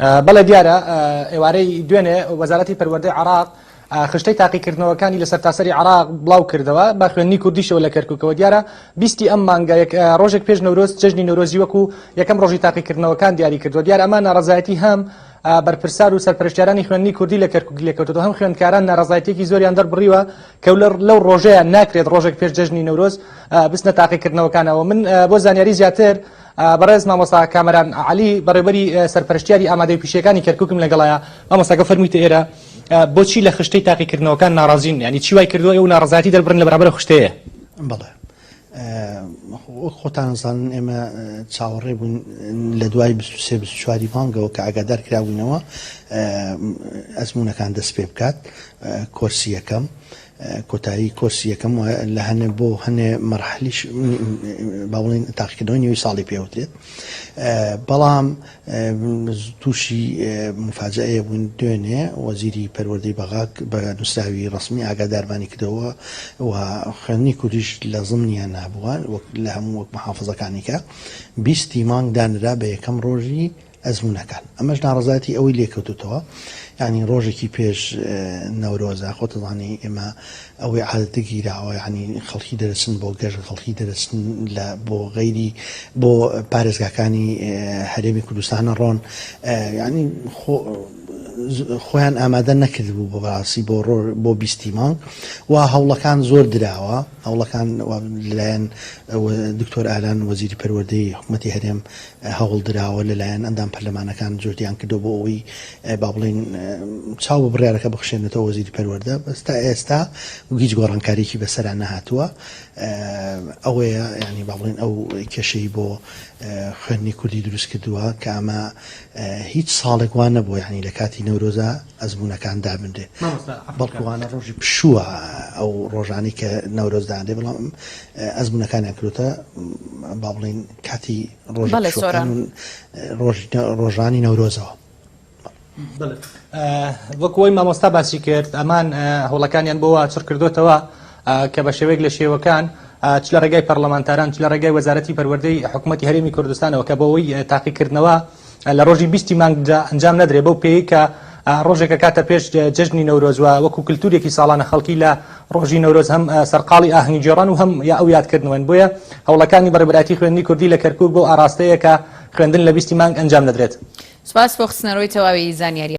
بەڵێ دیارە ئێوارەی دوێنێ وەزارەتی پەروەردەی عێراق خشتەی تاقیکردنەوەکانی لە سەرتاسەری عێراق بڵاو کردەوە بە خوێندنی کوردیشەوە لە کەرکوکەوە دیارە بیستی ئەم مانگە یەک ڕۆژێک پێش نەورۆز جەژنی نەورۆزی وەکو یەکەم ڕۆژی تاقیکردنەوەکان دیاری کردووە دیارە ئەمە ناڕەزایەتی هەم بەرپرسار و سەرپەرشتیارانی خوێندنی کوردی لە کەرکوک لێکەوتەوە هەم خوێندکاران ناڕەزایەتیەکی زۆریان دەربڕیوە کە لەو ڕۆژەیە ناکرێت ڕۆژێک پێش جەژنی نەورۆز بچنە تاقیکردنەوەکانەوە من بۆ زانیاری زیاتر بەڕێز مامۆستا کامەران عەلی بەڕێوبەری سەرپەرشتیاری ئامادەی پیشەکانی کەرکوکم لەگەڵایە مامۆستاکە فەرموویتە ئێرە بۆچی لە خشتەی تاقیکردنەوەکان ناڕازین ینی چی وای کردووە ئەو ناڕەزایەتی دەربڕن لە بەرامبەر خشتەیە؟ بەڵێ وەک خۆتان زانن ئێمە چاوەڕێ بوون لە دوای 23 24 مانگەوە کە ئاگادار کرابووینەوە ئەزمونونەکان دەست پێ بکات کۆرسی یەکەم کۆتایی کۆرسی یەکەم و لە هەنێ بۆ هەنێ مەرحەلیش با بڵێین تاقیکردنەوەی نیوەی ساڵی پێوترێت بەڵام تووشی مفاجئەیە بووین دوێنێ وەزیری پەروەردەی بەغا بە نووسراوی ڕەسمی ئاگادارمانی کردەوە و خوێندنی کوردیش لە زمنیان نابووە وەک لە هەموو وەک محافزەکانی کە بیستی مانگ دانرا بە یەکەم ڕۆژی ئەزموونەکان. ئەمەش ناڕەزایەتی ئەوەی لێکەوتۆتەوە یانی ڕۆژێکی پێش نەورۆزە خۆت دەزانی ئێمە ئەوەی عادەتە گیراوە یانی خەڵکی دەرەچن بۆ گەشت خەڵکی دەرەچن لە بۆ غەیری بۆ پارێزگاکانی هەرێمی کوردستانە ڕۆن یانی خۆ خۆیان ئامادە نەکردبوو بۆ بەڕاستی بۆ ڕۆ بۆ بیستی مانگ و هەوڵەکان زۆر دراوە هەوڵەکان لەلایەن دکتۆر ئالان وەزیری پەروەردەی حکوومەتی هەرێم هەوڵ دراوە لەلایەن ئەندام پەرلەمانەکان جوهدیان کردووە بۆ ئەوەی با بڵێین چاو بە بڕیارەکە بخشێنێتەوە وەزیری پەروەردە بەس تا ئێستا هیچ گۆڕانکاریی بەسەرا نەهاتووە ئەوەیە ینی با بڵێن ئەو کێشەی بۆ خوێندنی کوردی دروست کردووە کە ئەمە هیچ ساڵێک وان نەبووە ینی لە کاتی نەورۆزە ئەزمونونەکان دابنرێ بەڵکوانە ڕۆژی پشووە ئەو ڕۆژانی کە نەورۆز دانرێ بەڵام ئەزمونونەکانیان کردوتە با بڵین کاتی ڕۆژی بەڵێ سۆران. پشووەکان و ڕۆژی ڕۆژانی نەورۆزەوە. بەڵێ وەک وەی مامۆستا باسی کرد ئەمان هەوڵەکانیان بۆ وا چڕ کردوتەوە کە بە شێوەیەک لە شێوەکان چ لە ڕێگای پەرلەمانتاران چ لە ڕێگای وەزارەتی پەروەردەی حکوومەتی هەرێمی کوردستانەوە کە بۆ ئەوەی تاقیکردنەوە لە ڕۆژی بیستی مانگدا ئەنجام نەدرێ بەو پێی کە ڕۆژێکە کاتە پێش جەژنی نەورۆز و وەکو کلتورێکی ساڵانە خەڵکی لە ڕۆژی نەورۆز هەم سەرقاڵی ئاهەنگی گێڕان و هەم یا ئەو یادکردنەوەن بۆیە هەوڵەکانی بەڕێوەبەرایەتی خوێندنی کوردی لە کەرکوک بەو ئاراستەیە کە خوێندن لە بیستی مانگ ئەنجام دەدرێت. سوپاس بۆ خستنەڕووی تەواوی زانیارییەکان.